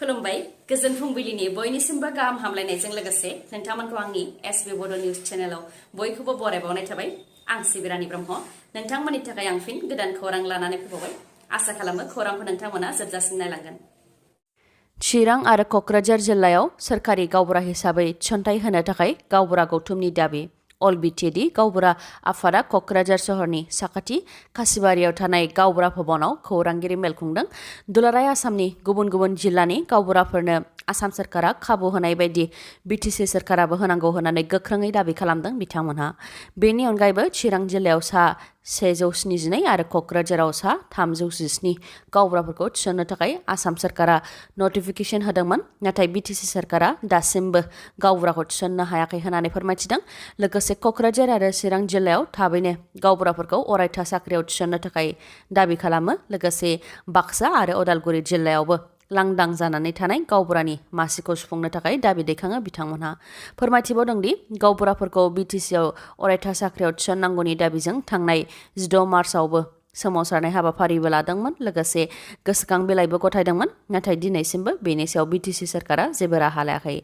खुलुमबाय गोजोन फुंबिलिनि बयनिसिमबो गाहाम हामलायनायजों लोगोसे नोंथांमोनखौ आंनि एसबी बड निउज चेनेलाव बयखौबो बरायबावनाय थाबाय। आं सिबिरानि ब्रह्म नोंथांमोननि थाखाय आं फिन गोदान खौरां लानानै फैबावबाय। आसा खालामो खौरांखौ नोंथांमोना जोबजासिम नायलांगोन। चिरां आरो क'क्राझार जिल्लायाव सोरखारि गावबुरा हिसाबै थिसनथाइ होनो थाखाय गावबुरा गौथुमनि दाबि। अल बिटिएडि गावबुरा आफादा क'क्राझार सहरनि साखाथि खासिबारियाव थानाय गावबुरा भवनाव खौरांगिरि मेल खुंदों। दुलाराय आसामनि गुबुन गुबुन जिल्लानि गावबुराफोरनो आसाम सोरखारा खाबु होनाय बायदि बिटिसि सोरखाराबो होनांगौ होननानै गोख्रोङै दाबि खालामदों बिथांमोनहा। बेनि अनगायैबो चिरां जिल्लायाव सा 172 आरो क'क्राझाराव सा 317 गावबुराफोरखौ थिसननो थाखाय आसाम सोरखारा नटिफिकेसन होदोंमोन, नाथाय बिटिसि सोरखारा दासिमबो गावबुराखौ थिसननो हायाखै होननानै फोरमायथिदों। लोगोसे क'क्राझार आरो चिरां जिल्लायाव थाबैनो गावबुराफोरखौ अरायथा साख्रियाव थिसननो थाखाय दाबि खालामो। लोगोसे बाक्सा आरो उदालगुरि जिल्लायावबो लांदां जानानै थानाय गावबुरानि मासिखौ सुफुंनो थाखाय दाबि दैखाङो बिथांमोनहा। फोरमायथिबावदोंदि गावबुराफोरखौ बिटिसिआव अरायथा साख्रियाव थिसननांगौनि दाबिजों थांनाय 16 मार्चआवबो सोमावसारनाय हाबाफारिबो लादोंमोन, लोगोसे गोसोखां बिलाइबो गथायदोंमोन, नाथाय दिनैसिमबो बेनि सायाव बिटिसि सोरखारा जेबो राहा लायाखै।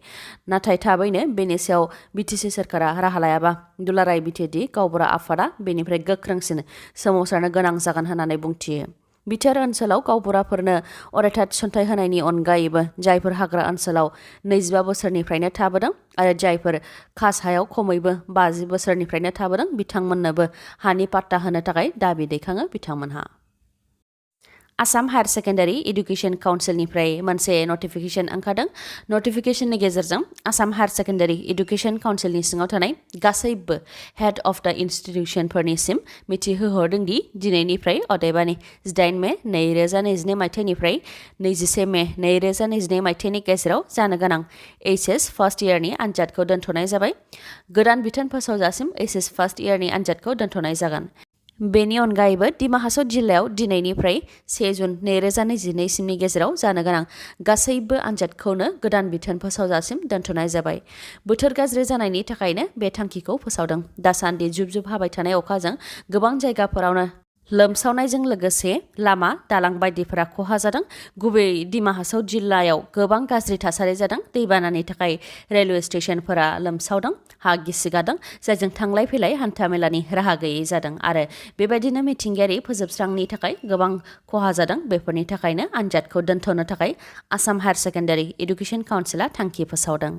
नाथाय थाबैनो बेनि सायाव बिटिसि सोरखारा राहा लायाबा दुलाराय बिटिएडि गावबुरा आफादा बेनिफ्राय गोख्रोंसिन सोमावसारनो गोनां जागोन होननानै बुंथियो। बिटिआर ओनसोलाव गावबुराफोरनो अरायथा थिसनथाइ होनायनि अनगायैबो जायफोर हाग्रा ओनसोलाव 25 बोसोरनिफ्रायनो थाबोदों आरो जायफोर खास हायाव खमैबो 50 बोसोरनिफ्रायनो थाबोदों बिथांमोननोबो हानि पाट्टा होनो थाखाय दाबि दैखाङो बिथांमोनहा। आसाम हायार सेकेन्डारि इडुकेसन काउन्सिलनिफ्राय मोनसे नटिफिकेसन ओंखारदों। नटिफिकेसननि गेजेरजों आसाम हायार सेकेन्डारि इडुकेसन काउन्सिलनि सिङाव थानाय गासैबो हेड अफ द इन्स्टिटिउसनफोरनिसिम मिथिहोहरदों दि दिनैनिफ्राय अदेबानि 18 मे 2022 मायथाइनिफ्राय 21 मे 2022 मायथाइनि गेजेराव जानो गोनां एचएस फार्स्ट इयारनि आनजादखौ दोनथ'नाय जाबाय। गोदान बिथोन फोसावजासिम एचएस फार्स्ट इयारनि आनजादखौ दोनथ'नाय जागोन। बेनि अनगायैबो डिमा हासाव जिल्लायाव दिनैनिफ्राय 1 जुन 2022 सिमनि गेजेराव जानो गोनां गासैबो आनजादखौनो गोदान बिथोन फोसावजासिम दोनथ'नाय जाबाय। बोथोर गाज्रि जानायनि थाखायनो बे थांखिखौ फोसावदों। दासान्दि जुब जुब हाबाय थानाय अखाजों गोबां जायगाफोरावनो लोमसावनायजों लोगोसे लामा दालां बायदिफोरा खहा जादों। गुबैयै डिमा हासाव जिल्लायाव गोबां गाज्रि थासारि जादों। दैबानानि थाखाय रेलवे स्टेशनफोरा लोमसावदों, हा गिसिगादों, जायजों थांलाय फैलाय हान्थामेलानि राहा गैयै जादों आरो बेबायदिनो मिथिंगायारि फोजोबस्रांनि थाखाय गोबां खहा जादों। बेफोरनि थाखायनो आनजादखौ दोनथ'नो थाखाय आसाम हायार सेकेन्डारि इडुकेसन काउन्सिला थांखि फोसावदों।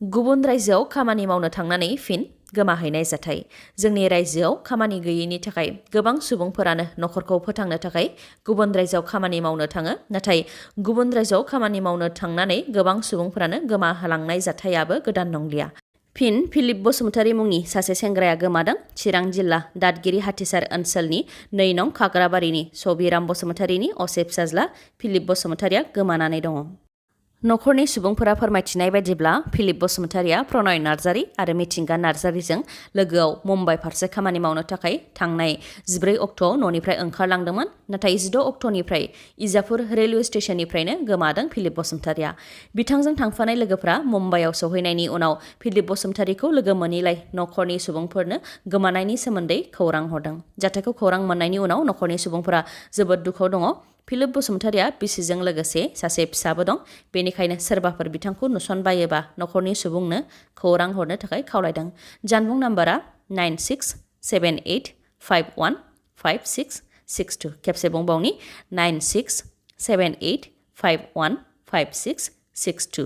गुबुन रायजोआव खामानि मावनो थांनानै फिन गोमाहैनाय जाथाय। जोंनि रायजोआव खामानि गैयैनि थाखाय गोबां सुबुंफोरानो नखरखौ फोथांनो थाखाय गुबुन रायजोआव खामानि मावनो थाङो, नाथाय गुबुन रायजोआव खामानि मावनो थांनानै गोबां सुबुंफोरानो गोमाहोलांनाय जाथायाबो गोदान नंलिया। फिन फिलिप बसुमतारी मुंनि सासे सेंग्राया गोमादों। चिरां जिल्ला दादगिरि हाथिसार ओनसोलनि 2 नं खाग्राबारिनि सबिराम बसुमतारीनि असे फिसाज्ला फिलिप बसुमतारीया गोमानानै दङ। नखरनि सुबुंफोरा फोरमायथिनाय बायदिब्ला फिलिप बसुमतारीया प्रनय नार्जारी आरो मिथिंगा नार्जारीजों लोगोआव मुम्बाइ फारसे खामानि मावनो थाखाय थांनाय 14 अक्ट'आव न'निफ्राय ओंखारलांदोंमोन, नाथाय 16 अक्ट'निफ्राय इजापुर रेलवे स्टेशननिफ्रायनो गोमादों फिलिप बसुमतारीया। बिथांजों थांफानाय लोगोफ्रा मुम्बाइआव सौहैनायनि उनाव फिलिप बसुमतारीखौ लोगो मोनैलाय नखरनि सुबुंफोरनो गोमानायनि सोमोन्दै खौरां हरदों। जाथायखौ खौरां मोननायनि उनाव नखरनि सुबुंफोरा जोबोद दुखुआव दङ। फिलिप बसुमतारीया बिसिजों लोगोसे सासे फिसाबो दं, बेनिखायनो सोरबाफोर बिथांखौ नुसनबायोबा नखरनि सुबुंनो खौरां हरनो थाखाय खावलायदों। जानबुं नाम्बारा 9678515662। खेबसे बुंबावनि 9678515662।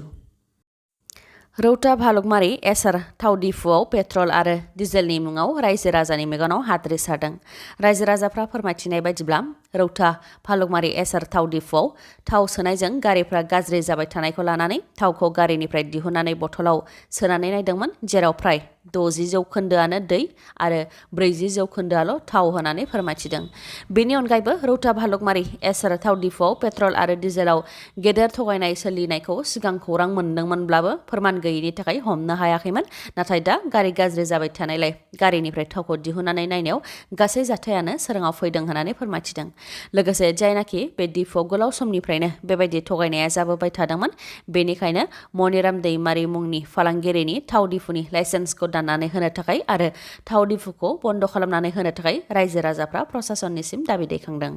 रौता भालुकमारि एसार थाव डिपुआव पेट्रल आरो डिजेलनि मुङाव रायजो राजानि मेगनाव हाद्रि सारदों। रायजो राजाफ्रा फोरमायथिनाय बायदिब्ला रौता भालुकमारि एसार थाव डिपुआव थाव सोनायजों गारिफ्रा गाज्रि जाबाय थानायखौ लानानै थावखौ गारिनिफ्राय दिहुननानै बथलाव सोनानै नायदोंमोन, जेराव फ्राय 60% दै आरो 40%आल' थाव होनानै फोरमायथिदों। बेनि अनगायैबो रौता भालुकमारि एसार थाव डिपुआव पेट्रल आरो डिजेलाव गेदेर थगायनाय सोलिनायखौ सिगां खौरां मोनदोंमोनब्लाबो फोरमान गैयैनि थाखाय हमनो हायाखैमोन, नाथाय दा गारि गाज्रि जाबाय थानायलाय गारिनिफ्राय थावखौ दिहुननानै नायनायाव गासै जाथायानो सोराङाव फैदों होननानै फोरमायथिदों। लोगोसे जायनाखि बे डिपुआव गोलाव समनिफ्रायनो बेबायदि थगायनाया जाबोबाय थादोंमोन, बेनिखायनो मनिराम दैमारि मुंनि फालांगिरिनि थाव डिपुनि लाइसेन्सखौ दाननानै होनो थाखाय आरो थाव डिपुखौ बन्द खालामनानै होनो थाखाय रायजो राजाफ्रा प्रशासननिसिम दाबि दैखांदों।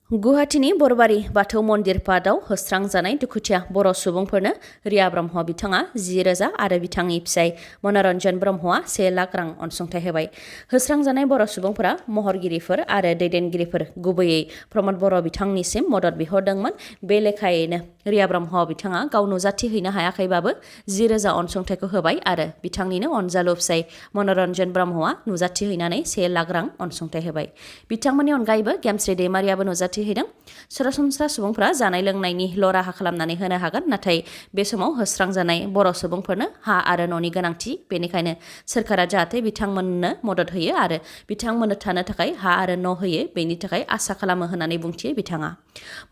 गुवाहाटीनि बरबारि बाथौ मन्दिर पादआव होस्रांजानाय दुखुथिया बर' सुबुंफोरनो रिया ब्रह्म बिथाङा 10,000 आरो बिथांनि फिसाय मनरन्जन ब्रह्मआ 1 लाख रां अनसुंथाइ होबाय। होस्रांजानाय बर' सुबुंफोरा महरगिरिफोर आरो दैदेनगिरिफोर गुबैयै प्रमद बर' बिथांनिसिम मदद बिहरदोंमोन। बे लेखायैनो रिया ब्रह्म बिथाङा गाव नुजाथि हैनो हायाखैबाबो 10,000 अनसुंथाइखौ होबाय आरो बिथांनिनो अनजालु फिसाय मनरन्जन ब्रह्मआ नुजाथि हैनानै 1 लाख रां अनसुंथाइ होबाय। बिथांमोननि अनगायैबो गेमस्रि दैमारियाबो नुजाथि हैदों। सरासनस्रा सुबुंफोरा जानाय लोंनायनिल' राहा खालामनानै होनो हागोन, नाथाय बे समाव होस्रांजानाय बर' सुबुंफोरनो हा आरो न'नि गोनांथि, बेनिखायनो सोरखारा जाहाथे बिथांमोननो मदद होयो आरो बिथांमोननो थानो थाखाय हा आरो न' होयो, बेनि थाखाय आसा खालामो होननानै बुंथियो बिथाङा।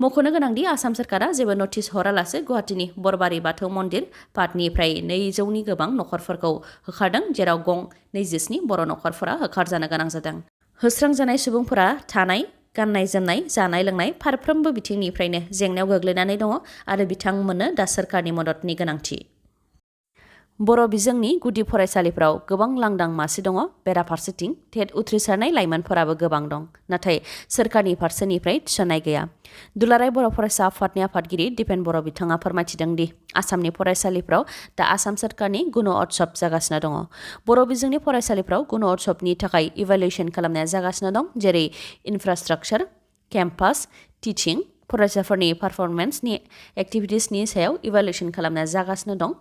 मख'नो गोनांदि आसाम सोरखारा जेबो नटिस हरालासे गुवाहाटीनि बरबारि बाथौ मन्दिर पाटनिफ्राय 200नि गोबां नखरफोरखौ होखारदों, जेराव गं 27 बर' नखरफोरा होखारजानो गोनां जादों। होस्रांजानाय सुबुंफोरा थानाय, गाननाय जोमनाय, जानाय लोंनाय फारफ्रोमबो बिथिंनिफ्रायनो जेंनायाव गोग्लैनानै दङ आरो बिथांमोननो दा सोरखारनि मददनि गोनांथि। बर' बिजोंनि गुदि फरायसालिफोराव गोबां लांदां मासि दङ। बेराफारसेथिं टेट उथ्रिसारनाय लाइमोनफोराबो गोबां दं, नाथाय सोरखारनि फारसेनिफ्राय थिसननाय गैया। दुलाराय बर' फरायसा आफादनि आफादगिरि दिपेन बर' बिथाङा फोरमायथिदों दि आसामनि फरायसालिफ्राव दा आसाम सोरखारनि गुन उत्सब जागासिनो दङ। बर' बिजोंनि फरायसालिफ्राव गुन उत्सबनि थाखाय इभालुएसन खालामनाया जागासिनो दं, जेरै इनफ्रास्ट्राक्चार, केम्पास, टिचिं, फरायसाफोरनि पारफरमेन्सनि एक्टिभिटिसनि सायाव इभालुएसन खालामनाया जागासिनो दं।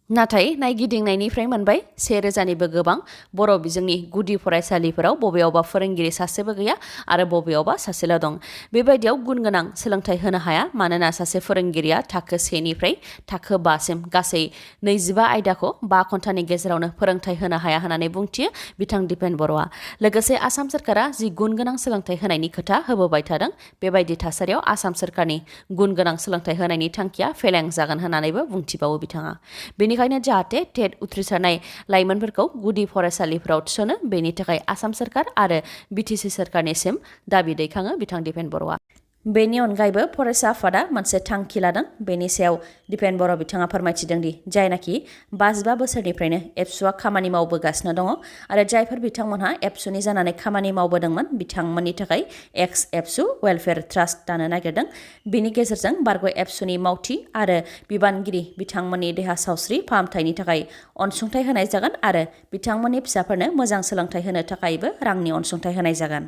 नाथाय नायगिदिंनायनिफ्राय मोनबाय 1,000निबो गोबां बर' बिजोंनि गुदि फरायसालिफोराव बबेयावबा फोरोंगिरि सासेबो गैया आरो बबेयावबा सासेल' दं। बेबायदियाव गुन गोनां सोलोंथाइ होनो हाया, मानोना सासे फोरोंगिरिया थाखो 1निफ्राय थाखो 5सिम गासै 25 आयदाखौ 5 घन्टानि गेजेरावनो फोरोंथाइ होनो हाया होननानै बुंथियो बिथां दिपेन बर'आ। लोगोसे आसाम सोरखारा जि गुन गोनां सोलोंथाइ होनायनि खोथा होबोबाय थादों, बेबायदि थासारियाव आसाम सोरखारनि गुन गोनां सोलोंथाइ होनायनि थांखिया फेलें जागोन होननानैबो बुंथिबावो बिथाङा। बेनिखायनो जाहाथे टेट उथ्रिसारनाय लाइमोनफोरखौ गुदि फरायसालिफोराव थिसनो, बेनि थाखाय आसाम सोरखार आरो बिटिसि सोरखारनिसिम दाबि दैखाङो बिथां दिपेन बर'आ। बेनि अनगायैबो फरायसा आफादा मोनसे थांखि लादों। बेनि सायाव दिपेन बर' बिथाङा फोरमायथिदों दि जायनाखि 55 बोसोरनिफ्रायनो एबसुआ खामानि मावबोगासिनो दङ आरो जायफोर बिथांमोनहा एबसुनि जानानै खामानि मावबोदोंमोन, बिथांमोननि थाखाय एक्स एबसु वेलफेयार ट्रास्ट दानो नागिरदों। बेनि गेजेरजों बारग' एबसुनि मावथि आरो बिबानगिरि बिथांमोननि देहा सावस्रि फाहामथायनि थाखाय अनसुंथाइ होनाय जागोन आरो बिथांमोननि फिसाफोरनो मोजां सोलोंथाइ होनो थाखायबो रांनि अनसुंथाइ होनाय जागोन।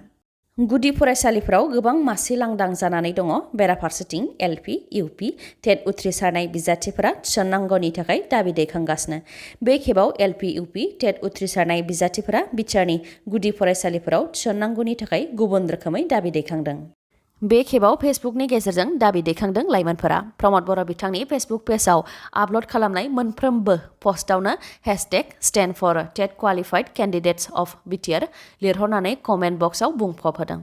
गुदि फरायसालिफोराव गोबां मासि लांदां जानानै दङ। बेराफारसेथिं एलपि, इउपि टेट उथ्रिसारनाय बिजाथिफोरा थिसननांगौनि थाखाय दाबि दैखांगासिनो। बे खेबाव एलपि, इउपि टेट उथ्रिसारनाय बिजाथिफोरा बिटिआरनि गुदि फरायसालिफोराव थिसननांगौनि थाखाय गुबुन रोखोमै दाबि दैखांदों। बे खेबाव फेसबुकनि गेजेरजों दाबि दैखांदों लाइमोनफोरा। प्रमद बर' बिथांनि फेसबुक पेजआव आपल'ड खालामनाय मोनफ्रोमबो पस्टआवनो #stand for TET qualified candidates of BTR लिरहरनानै कमेन्ट बक्सआव बुंफब होदों।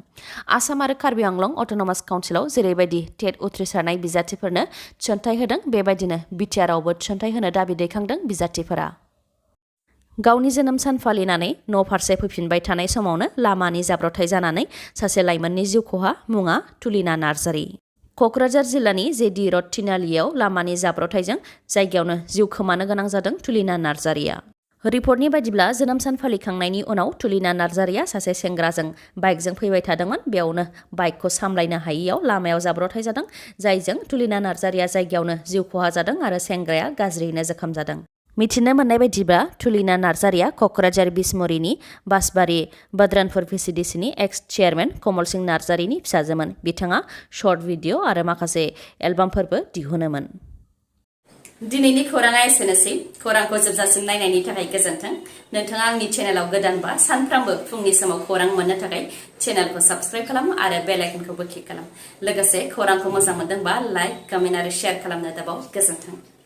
आसाम आरो कार्बि आंलं अट'नमास काउन्सिलाव जेरैबायदि टेट उथ्रिसारनाय बिजाथिफोरनो थिसनथाइ होदों, बेबायदिनो बिटिआरआवबो थिसनथाइ होनो दाबि दैखांदों बिजाथिफोरा। गावनि जोनोम सान फालिनानै न' फारसे फैफिनबाय थानाय समावनो लामानि जाब्रबथाय जानानै सासे लाइमोननि जिउ खहा। मुङा तुलिना नार्जारी। क'क्राझार जिल्लानि जेडि रड तिनालियाव लामानि जाब्रबथायजों जायगायावनो जिउ खोमानो गोनां जादों तुलिना नार्जारीया। रिपर्टनि बायदिब्ला जोनोम सान फालिखांनायनि उनाव तुलिना नार्जारीया सासे सेंग्राजों बाइकजों फैबाय थादोंमोन। बेयावनो बाइकखौ सामलायनो हायियाव लामायाव जाब्रबथाय जादों, जायजों तुलिना नार्जारीया जायगायावनो जिउ खहा जादों आरो सेंग्राया गाज्रियैनो जोखोम जादों। मिथिनो मोननाय बायदिब्ला तुलिना नार्जारीया क'क्राझार बिसमुरिनि बासबारि बद्रानपुर भिसिडिसिनि एक्स चेयारमेन कमल सिंह नार्जारीनि फिसाजोमोन। बिथाङा शर्ट भिडिअ' आरो माखासे एलबामफोरबो दिहुनोमोन। दिनैनि खौराङा एसेनोसै। खौरांखौ जोबजासिम नायनायनि थाखाय गोजोन्थों। नोंथाङा आंनि चेनेलाव गोदानबा सानफ्रामबो फुंनि समाव खौरां मोननो थाखाय चेनेलखौ साबस्क्राइब खालाम आरो बेल आइकनखौबो क्लिक खालाम। लोगोसे खौरांखौ मोजां मोनदोंबा लाइक, कमेन्ट आरो शेयार खालामनो दाबाव। गोजोन्थों।